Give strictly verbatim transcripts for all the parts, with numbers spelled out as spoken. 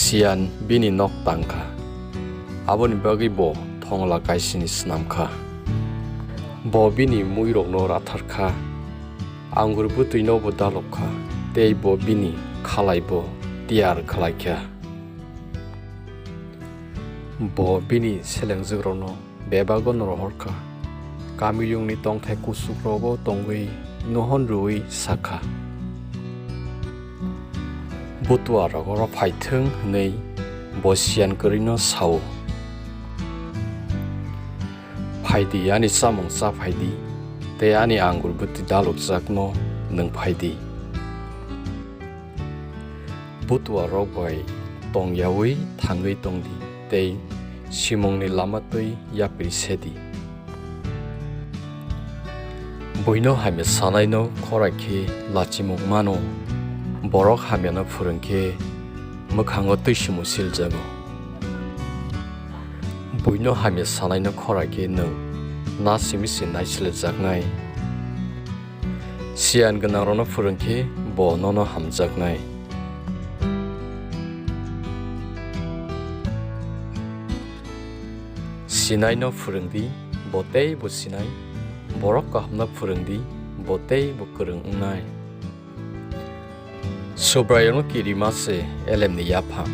Siyan bini nok tang kha, aboni bagwi bo thongla kaisini snam kha. Bo bini muirokno rathar kha, angur bwtwinobo dalok kha, tei bo bini khalaibo tiyar khlai kha. Bo bini selengjwkrokno bebago no rohor kha, kamiyungni tongthai kuchukrokbo tongwi nohon rwui sa kha, "Butuarok oro phai thung," hwnwi bo siyan kwrwino sa-o. "Phai di, ani chamung cha phai di, tei ani angur bwtwi dalokjakno nwng phai di." Butuarok bai tong yaui thangwi tong di tei simungni lama twi yapri se di. Buino hamya sanaino khorai khe lachimung mano, borok hamyano phwrwng khe mwkhango twi simo siljago. Buino hamya sanaino khorai khe nwng na simi se naislerjaknai. Siyan gwnangrokno phwrwng khe bo nono hamjaknai. Sinaino phwrwng di, bo teibo sinai. Borok kahamno phwrwng di, bo teibo kwrwng wngnai. Subraiyungno kirima se elemni yaphang.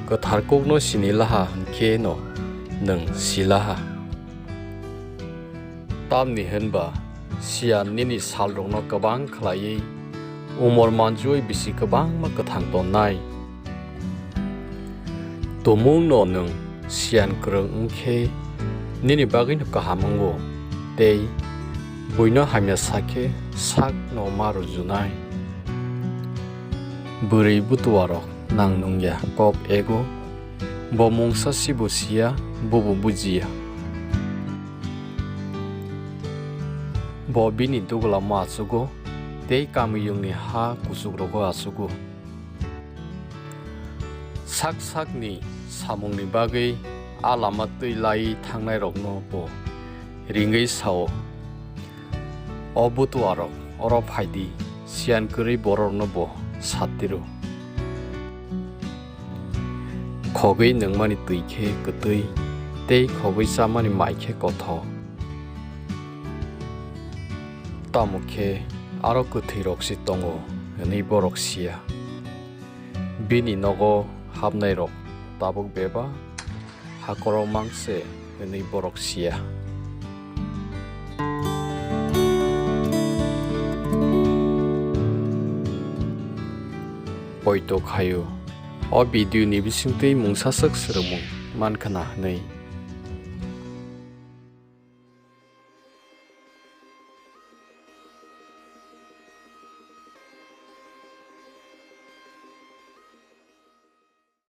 Kwthar kukno sini laha hwn khe no nwng si laha. Tamni hwn ba siyan nini salrokno kwbang khlaiwi umor manjui bisi kwbangma kwthang tonnai. Tumungno nwng siyan kwrwng wng khe nini bagwino kaham wngo, tei buino hamya sa khe sakno ma rujunai. Bwrwi butuarok nang nungya kok ego, bo mungsa sibo siya, bobo bujiya. Bo bini dugulamo achugo, tei kamiyungni ha kuchukrogo achugo. Sak sakni samungni bagwi a lama twi laiwi thangnairokno bo ringwi sa-o, "O butuarok, oro phai di," siyan kwrwi bororokno bo satiro. Khogwi nungmani twi khe kwtwi, tei khogwi chamani mai khe kothok. Tamo khe aro kwthwirok se tongo hwnwi borok siya. Bini nogo hapnairok tabuk bebak hakhoro mang se hwnwi borok siya. Poito khaio, o video ni bisingtwi mungsa swk swrwngmung mankhwna hwnwi